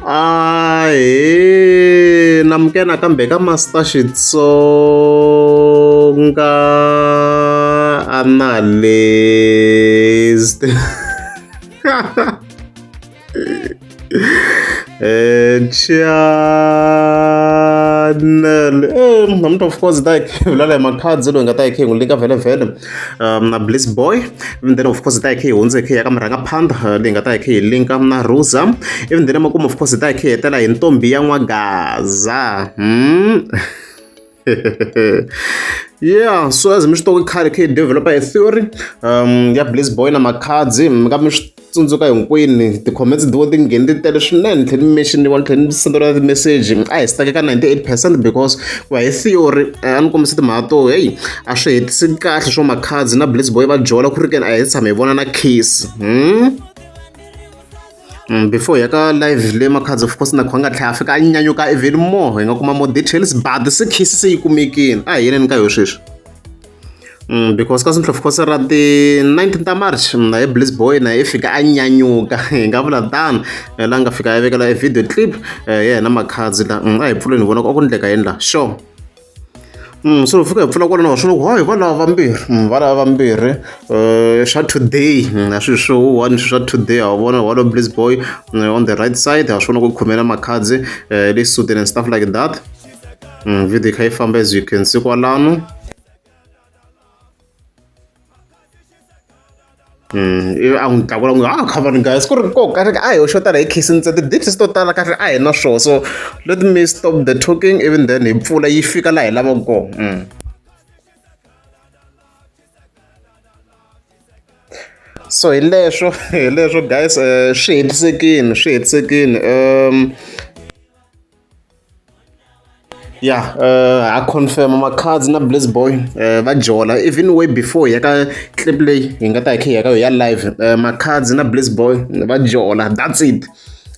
Ahee namukela nakambe ka Master Xitsonga Analyst channel namuntlha of course hi ta hi kha hi vulavula hi Makhadzi loyi hi nga ta hi kha hi n'wi linka vhele na Bliss Boy and then of course hi ta hi kha hi hundze hi kha hi ya ka murhangaphandha leyi nga ta hi kha hi linka na Ruza ivi then emakumu of course hi ta hi kha hi hetela hi ntombi ya N'wagaza yeah so as mi swi tiva khale kha hi developer a theory ya Bliss Boy na Makhadzi mi nga mi swi tsundzuka hinkwenu ti-comments ti ti ngheni ti tele swinene ni tlhela ni mention-iwa ni tlhela ni senderiwa ti-message a hi stuck-e ka 98 percent because ku ya hi theory a ni kombisa timhaka to heyi a swi hetisi kahle swo Makhadzi na Bliss Boy va jola ku ri keni a hi tshama hi vona na kiss Before hi ya ka live leyi Makhadzi of course na kha nga tlhela a fika a nyanyuka even more hi nga kuma more details but se kiss se yi kumekile a hi yeleni ka yona sweswi. Because ka of course ra ti 19 ta March na ye Bliss Boy na ye fika a nyanyuka hi nga vula tano la nga fika a vekela e video clip ya yena Makhadzi la a hi pfuleni hi vona ku a ku ndleka yini la sure so loko fika hi pfula kwalano wa swi vona ku hayi va lava vambirhi va lava vambirhi swa today na swilo swo one swa today ha vona walo Bliss Boy on the right side ha swi vona ku khomela Makhadzi le sutini and stuff like that video yi kha yi famba as you can see kwalano. Ivi a n'wi tlakula n'wi ah khamani guys ku ri ko kahle a hi ho xotala hi khisi ntsena ti-details to tala kahle a hi na swona so let me stop the talking even then hi pfula yi fika laha hi lavaka kona. So hi leswo hi leswo guys swi hetisekile swi hetisekile ya ha confirm Makhadzi na Bliss Boy va jola even way before hi ya ka clip leyi hi nga ta hi kha hi ya ka yona ya live Makhadzi na Bliss Boy va jola that's it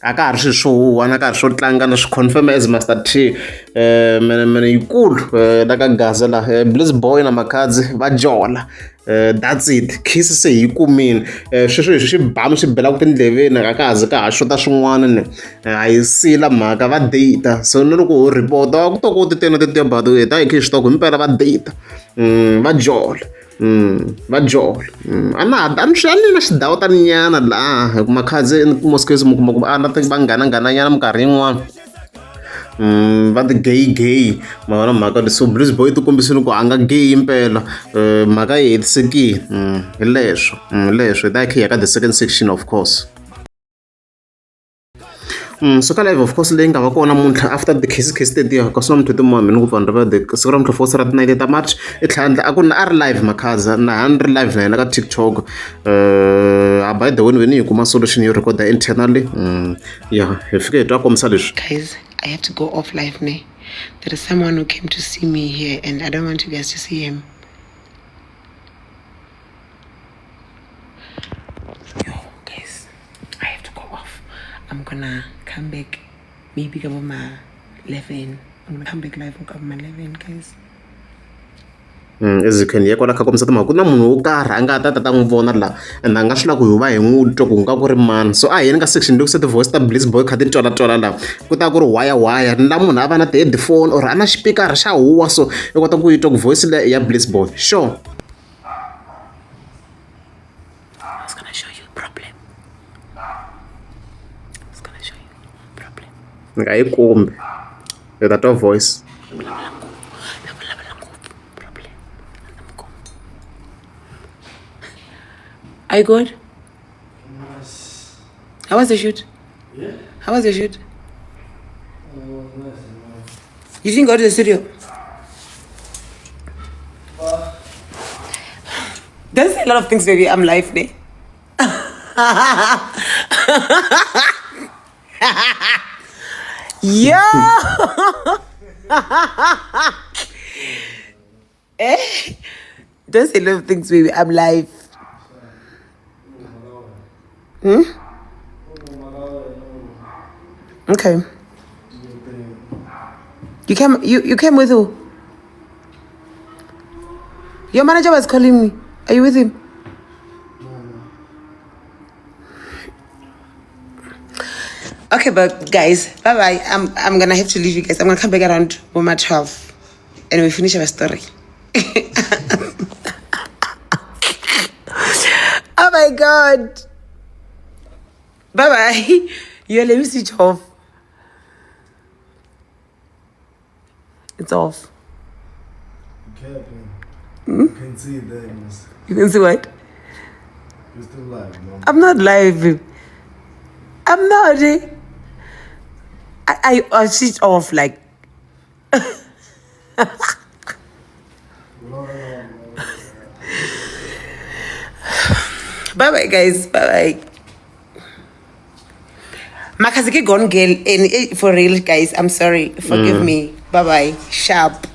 a ka ha ri swilo swo huhwana a ka ha ri swo tlanga na swi confirm as Master T mene yikulu la ka Gaza la Bliss Boy na Makhadzi va jola. That's it kiss se hi yi kumile sweswo hi xibamu xi belaka tindleveni a ka ha zi ka ha xota swin'wana ni a yi sila mhaka va date so na loko ho report-a ku to ku ti tele tetiya but hi ta hi kha hi swi tiva ku himpela va date va jola va jola a na ha a ni a ni na xidawutana nyana laha hi ku Makhadzi in most cases mi kuma ku a na vanghana nghana nyana minkarhi yin'wani. Va ti gay gay ma vona mhaka so Bliss Boy ti kombisile ku a nga gay impela mhaka yi hetisekile hi leswo hi leswo hi ta hi kha hi ya ka the second section of course. So ka live of course leyi nga va kona namuntlha after the case case tetiya kasi namuntlha tin'wana mina ngopfu vanhu va the siku ra namuntlha of course ra ti-19 ta March i tlhela a ku a ri live Makhadza na ha ni ri live na yena ka TikTok by the way ni ve ni yi kuma solution yo record internally ya hi fike hi twa kombisa leswi Guys, I have to go off live now. There is someone who came to see me here and I don't want you guys to see him. Yo, guys, I have to go off. I'm gonna come back maybe about my 11. I'm gonna come back live about my 11, guys. As you can hear kwala kha kombisa timhaka ku na munhu wo karhi a nga ta ta ta n'wi vona la and a nga swi lava ku hi va hi n'wi twa ku nga ku ri mani so a hi yeni ka section loko se ti-voice ta Bliss Boy kha ti twala twala la ku ta ku ri waya waya ni la munhu a va na ti-headphone or a na xipikara xa huwa so i kota ku yi twa ku voice leya i ya Bliss Boy sure. I was gonna show you problem. I was gonna show you problem. Ni nga yi kumbi hi ta twa voice. Vulavula ngopfu, na vulavula ngopfu problem. Are you good? How was the shoot? Yeah. How was the shoot? It was nice. You didn't go to the studio? Don't say a lot of things, baby. I'm live, ne? Yo! Eh? Don't say a lot of things, baby. I'm live. Hmm? Okay. You came you came with who? Your manager was calling me. Are you with him? Okay, but guys, bye bye. I'm gonna have to leave you guys. I'm gonna come back around Boma 12 and we finish our story. Oh my god. Bye bye. Yeah, let me switch off. It's off. Hmm? You can see them. You can see what? You're still live, Mom. I'm not live. I'm not. Eh? I switch off like. Bye bye, guys. Bye bye. Makaziki gone girl and for real guys, I'm sorry. Forgive me. Bye bye. Sharp.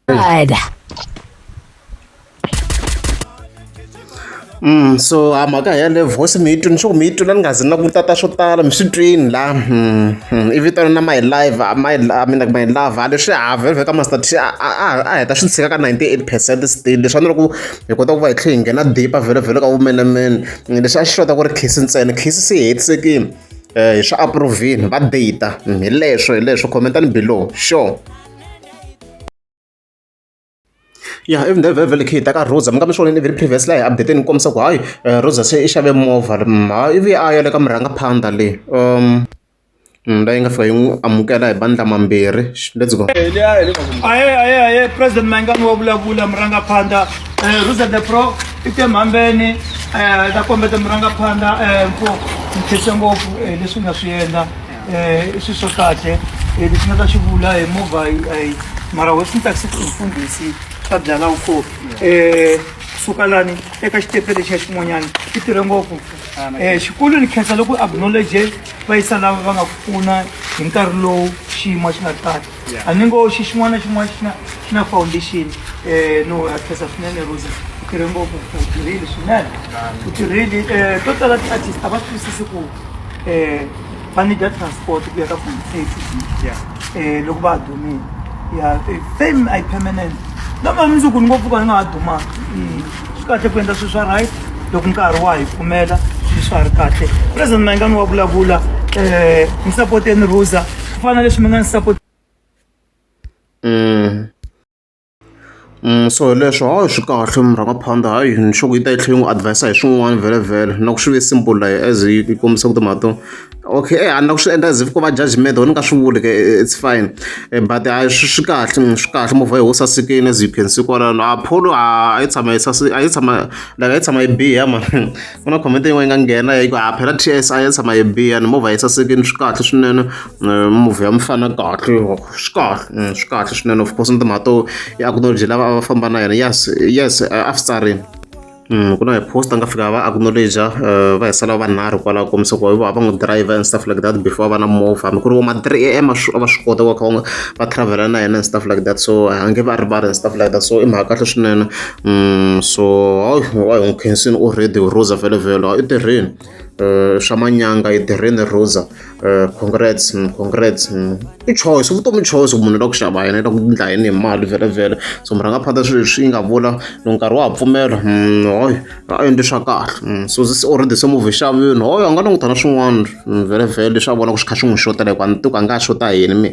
God. So a mhaka yaleyo voice mi yi twini swo ku mi yi twila ni nga zi na ku tata swo tala mi swi twini la i vitana na my live my I mean like my love a leswi ha vhele ka Master T a heta swi tshika ka 98% still leswi a ni ri ku hi kota ku va hi tlhe hi nghena deeper vhele vhele ka vumenemene leswi a xi xota ku ri khisi ntsena khisi se yi hetisekile hi swi approve-ini va data hi leswo hi leswo comment-ani below sure. Ya even though vhele khe hi ta ka Rosa mi nga mi swi vonile previous laha hi update ni kombisa ku hayi Rosa se i xave movha hayi ivi a ya le ka murhangaphandha leyi leyi nga fika yi n'wi amukela hi bandla mambirhi let's go. Aye aye aye president Mayengani wa vulavula murhangaphandha Rosa the Pro i te mhambeni ta kombeta murhangaphandha mfo ni khense ngopfu leswi nga swi endla i swilo swa kahle leswi nga ta swi vula hi movha mara hosi ni tsakise ku mfundhisi swa byala wu kopi kusuka lani eka xitepe lexiya xin'wanyana i tirhe ngopfu xikulu ni khensa loko acknowledge va yisa lava va nga ku pfuna hi nkarhi lowu xiyimo xi nga ri kahle a ni ngo xi xin'wana na xin'wana xi na xi na foundation no ha khensa swinene Rosa u tirhe ngopfu u tirhile swinene u tirhile to tala ti-artist a va twisisi ku va need transport ku ya ka point A to B loko va ha dumile ya fame a yi permanent na mundzuku ni ngo pfuka ni nga ha dumanga swi kahle ku endla swilo swa right loko nkarhi wa hi pfumela swilo swa ha ri kahle president Mayengani wa vulavula ni sapoteni Rosa ku fana na leswi mi nga ni support. So hi leswo hayi swi kahle murhangaphandha hayi ni sure ku yi ta yi tlhela yi n'wi advise hi swin'wana vhele na ku swi ve simple like as yi kombisa ku timhaka to okay a ni la ku swi endla as if ko va judgement or ni nga swi vuli ke it's fine but hayi swi swi kahle swi kahle movha yi ho sasekile as you can see kwalano a Polo a yi tshama yi a yi tshama like a yi tshama yi biha mani ku na comment yin'wana yi nga nghena yi ku a phela T_S a yi tshama yi biha ni movha yi sasekile swi kahle swinene movha ya mufana kahle swi kahle swi kahle swinene of course na timhaka to yi acknowledge lava a va famba na yena yes yes a swi tsarini ku na hi post a nga fika va acknowledge va hi sala vanharhu kwalaho kombisa ku va va n'wi driver and stuff like that before va na movha hambi ku ri vo ma 3 am a va swi kota ku va kha va travel na yena and stuff like that so a nge va rivali and stuff like that so i mhaka kahle swinene so hayi wa hi n'wi khensini already Rosa vhele vhele i tirhini swa manyanga i tirhini Rosa congrats congrats i choice vutomi choice munhu u lava ku xava yena u lava ku endla yini hi mali vhele vhele so murhangaphandha swilo leswi yi nga vula loko nkarhi wa ha pfumela hayi a endli swa kahle so this already se movha xavini hoyo a nga languta na swin'wana vhele vhele leswi a vonaka swi kha swi n'wi xotela hikuva ni tiku a nga ha xota yini mi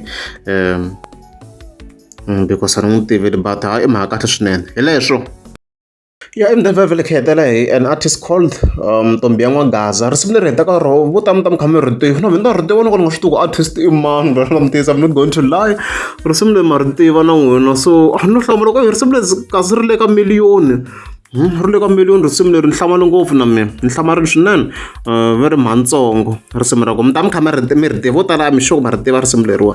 because a ni n'wi tiveli but hayi i mhaka kahle swinene hi leswo. Ya emuganga vhele kha hetela hi an artist called Ntombi ya N'wagaza risimu leri hetaka roho vo tala mi ta mi kha mi ri tiva na mina na ri tiva no ka ni nga swi tivi ku artist i mani va mi tiyisa I'm not going to lie risimu leri ma ri tiva na n'wina so a no hlamula ku risimu leri kasi ri le ka miliyoni ri le ka miliyoni risimu leri ni hlamale ngopfu na mina ni hlamarile swinene va ri mhantsongo risimu ra kona mi ta mi kha mi ri mi ri tiva vo tala I'm sure ma ri tiva risimu leriwa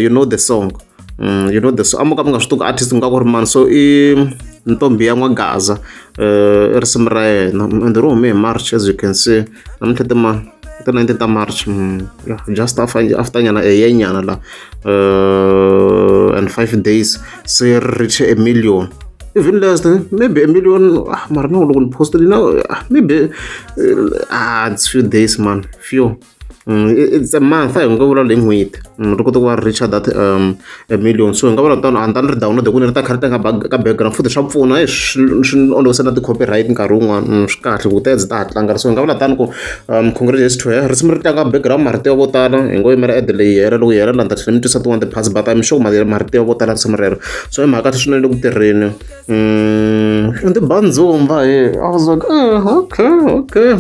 you know the song. You know the a mo ka mi nga swi tivi ku artist ku nga ku ri mani so i ntombi ya n'wagaza i risimu ra yena ende ri hume hi March as you can see namuntlha ti ma ti 19 ta March yeah just after after nyana a year nyana la and 5 days se ri reach a million even less maybe a million mara no loko ni post na maybe ah it's few days man few. It's a month, a hi ngo vula leyi n'hweti ri kota ku va reach that a million. So hi nga vula tano, a ni ta ni ri download ku ni ri ta kha ri tlanga ka background futhi swa pfuna, swi olovisa na ti-copyright nkarhi wun'wani. Swi kahle ku ti-ads ta ha tlanga. So hi nga vula tano ku congratulations to her. Risimu ri tlanga background, marito ya vo tala hi ngo yimela ad leyi hela. Loko yi hela, la ni ta tlhela mi twisa tin'wana ti-parts, but I'm sure marito ya vo tala risimu rero. So i mhaka kahle swinene le ku tirheni. Ndi bandzumba he. I was like, okay,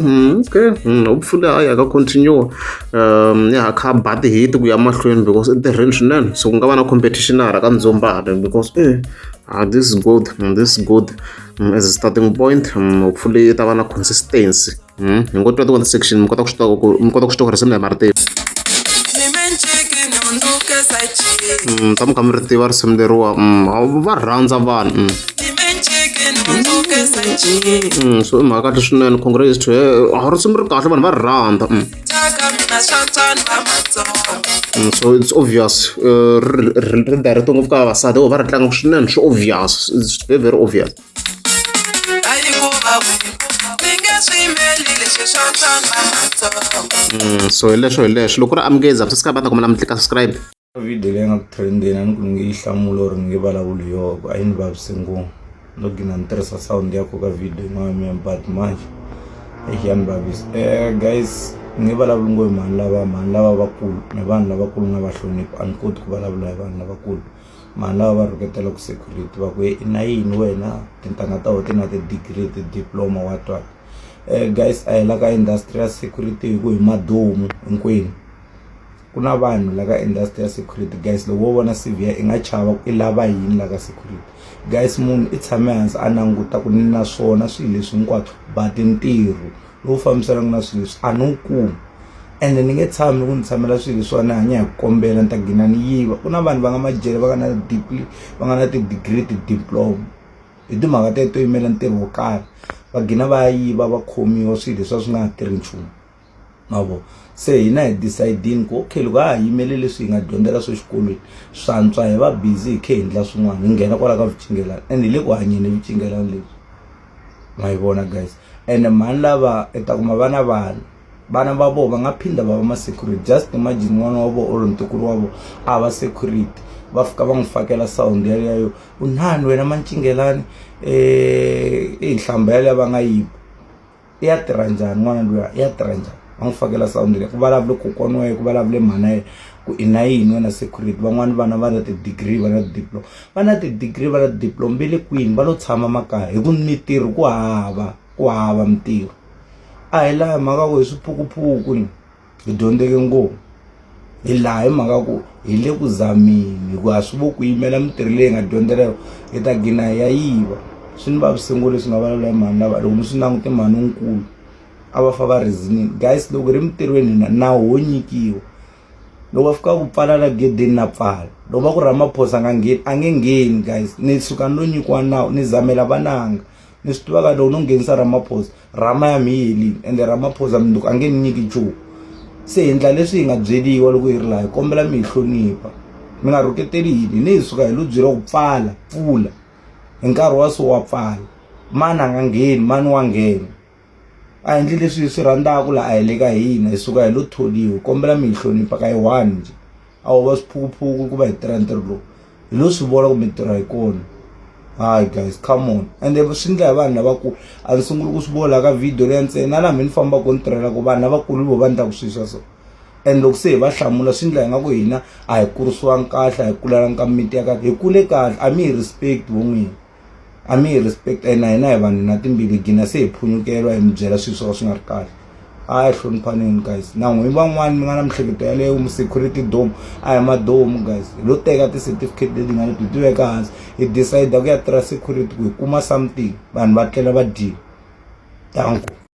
hopefully hayi a ka continue ya ha kha ba ti-hit ku ya mahlweni because i tirheni swinene. So ku nga va na competition hala ka Ndzumba because this is good, this is good as a starting point. Hopefully yi ta va na consistency. Hi ngo twa tin'wana section, mi kota ku swi tiva ku mi kota ku swi tiva ku risimu leri marito ta mi kha mi ri tiva risimu leriwa. Va rhandza vanhu. So i mhaka kahle swinene. Congrats to her. A risimu ri kahle, vanhu va ri rhandza. So it's obvious ri direct ngopfu ka vavasati, va ri tlanga swinene. Swi obvious, it's very very obvious. So hi leswo, hi leswo. Loko ku ri amukeza, subscribe, a ta kombela mi tlika subscribe. Video leyi nga ku trendeni, a ni ku ni nge yi hlamula or ni nge vulavuli hi yona ku a yi ni vavise ngopfu. No gina ni tirhisa sound ya koka video yin'wana mina, but manje eish, ya ni vavisa. Guys, ni nge vulavuli ngopfu hi mhani lava, mhani lava vakulu ni vanhu lavakulu na va hlonipha. A ni koti ku vulavula hi vanhu lavakulu. Mhani lava va rhuketela ku security, va ku i na yini wena, tintangha ta wena ti na ti-degree, ti-diploma, what what. Guys, a hi la ka industry ya security hi ku hi madomu hinkwenu. Ku na vanhu la ka industry ya security, guys, loko wo vona CV ya i nga chava ku i lava yini la ka security. Guys, munhu i tshame hansi a languta ku ni na swona swilo leswi hinkwaswo, but ntirho lowu fambisanaka na swilo leswi a ni wu kumi, ende ni nge tshami ku ni tshamela swilo leswiwani, ni hanya hi ku kombela, ni ta gina ni yiva. Ku na vanhu va nga majele, va nga na va nga na ti-degree, ti-diploma, hi timhaka teto to yimela ntirho wo karhi, va gina va ya yiva, va khomiwa, swilo leswi a swi nga ha tirhi nchumu ma vo. Se hina hi decide-ini ku okay, loko ha ha yimele leswi hi nga dyondzela swo xikolweni, swantswa hi va busy hi khe hi endla swin'wana, hi nghena kwala ka vucingelani, and hi le ku hanyeni hi vucingelani lebyi ma yi vona, guys. Ene mhani lava i ta kuma va na vana, vana va vona va nga phinda va va ma security. Just imagine n'wana wa vona or ntukulu wa vona a va security, va fika va n'wi fakela sound yaleyo, unani wena mancingelani i nhlamba yaleyo va nga yiba. I ya tirha njhani n'wana luya? I ya tirha njhani? Va n'wi fakela sound leyi, ku vulavule kokwana wa yena, ku vulavule mhana yena, ku i na yini wena security? Van'wani vana va na ti-degree, va na ti-diploma, va na ti-degree, va na ti-diploma, ve le kwini? Va lo tshama makaya hi ku mitirho ku hava, ku hava mitirho. A hi laha mhaka ku hi swiphukuphuku ni hi dyondzeke ngopfu, hi laha hi mhaka ku hi le ku zameni, hikuva a swi vo ku yimela mitirho leyi hi nga dyondzela yona, hi ta gina hi ya yiva. Swi ni vavise ngopfu leswi nga vulavula hi mhani lava. Loko ni swi langute, mhani lonkulu a va fa va reasoning. Guys, loko ri mitirhweni hina nawu wo nyikiwa, loko va fika ku pfala la gedeni na pfala, loko va ku Ramaphosa a nga ngheni, a nge ngheni. Guys, ni suka ni lo nyikiwa nawu, ni zamela vananga. Ni swi tivaka loko no nghenisa Ramaphosa, rama ya mi yi helile, ende Ramaphosa mundzuku a nge ni nyiki nchumu. Se hi ndla leswi hi nga byeriwa loko hi ri laha. Hi kombela mi hi hlonipha, mi nga rhuketeli hini. Ni hi suka hi lo byeriwa ku pfala, pfula hi nkarhi wa so, wa pfala, mani a nga ngheni, mani wa nghena. A endli leswi hi swi rhandzaka laha, a hi le ka hina, hi suka hi lo tholiwa. Hi kombela mi hi hlonipha ka yi one njhe. A wo va swiphukuphuku ku va hi tirha ntirho lowu, hi lo swi vona ku mintirho a yi kona. Hayi guys, come on. Ende swi ndla hi vanhu lavakulu, a ni sunguli ku swi vona ka video leya ntsena, na laha mi ni fambaka ni tirhela ku vanhu lavakulu vo va endlaka swilo swa so. And loko se hi va hlamula, swi ndla hi nga ku hina a hi kurisiwangi kahle, a hi kulelangi ka mimiti ya kahle. Hi kule kahle, a mi hi respect vo n'wina, a mi hi respect. And na hina hi vanhu na timbilu, hi gina se hi phunyukeriwa, hi mi byela swilo swo ka swi nga ri kahle. A hi hloniphaneni, guys. Na n'wi van'wani mi nga na miehleketo yaleyo, mu security dome, a hi madomu, guys. Hi lo teka ti-certificate leti nga leti hi ti veka hansi, hi decide ku ya tirha security ku hi kuma something, vanhu va tlela va dyile. Danko.